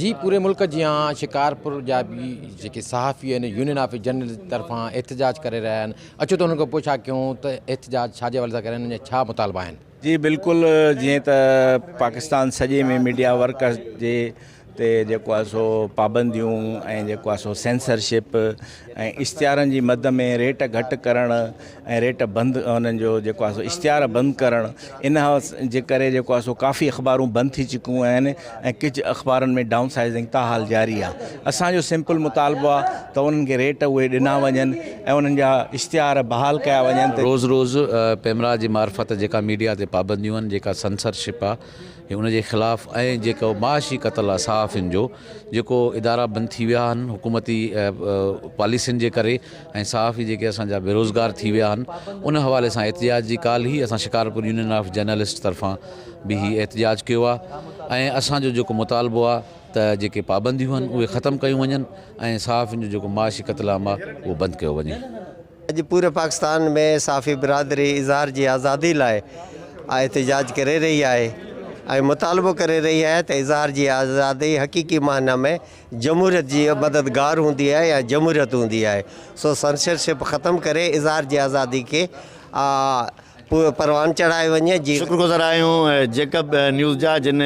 جي پوري ملڪ جيان شڪارپور جا به جيڪي صحافي آهن يونين آف جرنلسٽ طرفان احتجاج ڪري رهيا آهن اچو ته انهن کان پڇا ڪيون ته احتجاج ڇا جي حوالي سان ڪري رهيا آهن ۽ ڇا مطالبا آهن. جي بلڪل جيئن ته پاڪستان سڄي ۾ ميڊيا ورڪرز جي تي جيڪو آهي سو پابنديون ۽ جيڪو آهي سو سينسرشپ ۽ اشتهارن جي مد ۾ ريٽ گهٽ ڪرڻ ۽ ريٽ بند انهن جو جيڪو آهي سو اشتهار بند ڪرڻ ان جي ڪري جيڪو آهي سو ڪافي اخبارون بند ٿي چڪيون آهن ۽ ڪجهه اخبارن ۾ ڊائون سائيزنگ تاحال جاري آهي اسان جو سمپل مطالبو آهي ته انهن کي ريٽ اهي ڏنا وڃن ۽ انهن جا اشتهار بحال ڪيا وڃن ته روز روز پيمرا جي معرفت جيڪا ميڊيا تي پابنديون آهن جيڪا سنسرشپ آهي هي ان جي خلاف ۽ جيڪو معاشي قتل آهي صحافين جو جيڪو ادارا بند ٿي ويا آهن حڪومتي پاليسين جي ڪري ۽ صحافي جيڪي اسان جا بيروزگار ٿي ويا آهن ان حوالي سان احتجاج جي ڪال هئي اسان شڪارپور يونين آف جرنلسٽ طرفان به هي احتجاج ڪيو آهي ۽ اسان جو جيڪو مطالبو آهي ته جيڪي پابنديون آهن اهي ختم ڪيون وڃن ۽ صحافين جو جيڪو معاشي قتل عام آهي اهو بند ڪيو وڃي. اڄ پوري پاڪستان ۾ صحافي برادري اظهار جي آزادي لاء احتجاج ڪري رهي آهي ۽ مطالبو ڪري رهي آهي ته اظهار جي آزادي حقيقي معنيٰ ۾ جمهوريت جي مددگار هوندي آهي يا جمهوريت هوندي آهي سو سنسرشپ ختم ڪري اظهار جي آزادي کي پروان چڙهائي وڃي جي. شڪر گذار آهيون جيڪب نيوز جا جن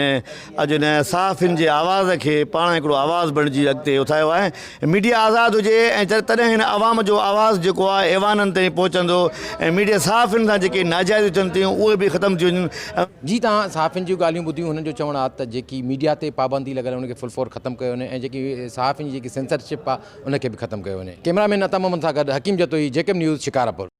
اڄ ان صحافين جي آواز کي پاڻ هڪڙو آواز بڻجي اڳتي اٿايو آهي ميڊيا آزاد هجي ۽ تڏهن هن عوام جو آواز جيڪو آهي ايوانن تائين پهچندو ۽ ميڊيا صحافين سان جيڪي ناجائزيون ٿين ٿيون اهي به ختم ٿي وڃن. جي توهان صحافين جون ڳالهيون ٻڌيون هنن جو چوڻ آهي ته جيڪي ميڊيا تي پابندي لڳل آهي ان کي فل فور ختم ڪيو وڃي ۽ جيڪي صحافين جي جيڪي سينسرشپ آهي ان کي به ختم ڪيو وڃي ڪئميرا مين عطا محمد سان گڏ حڪيم جتوئي جيڪب نيوز شڪارپور.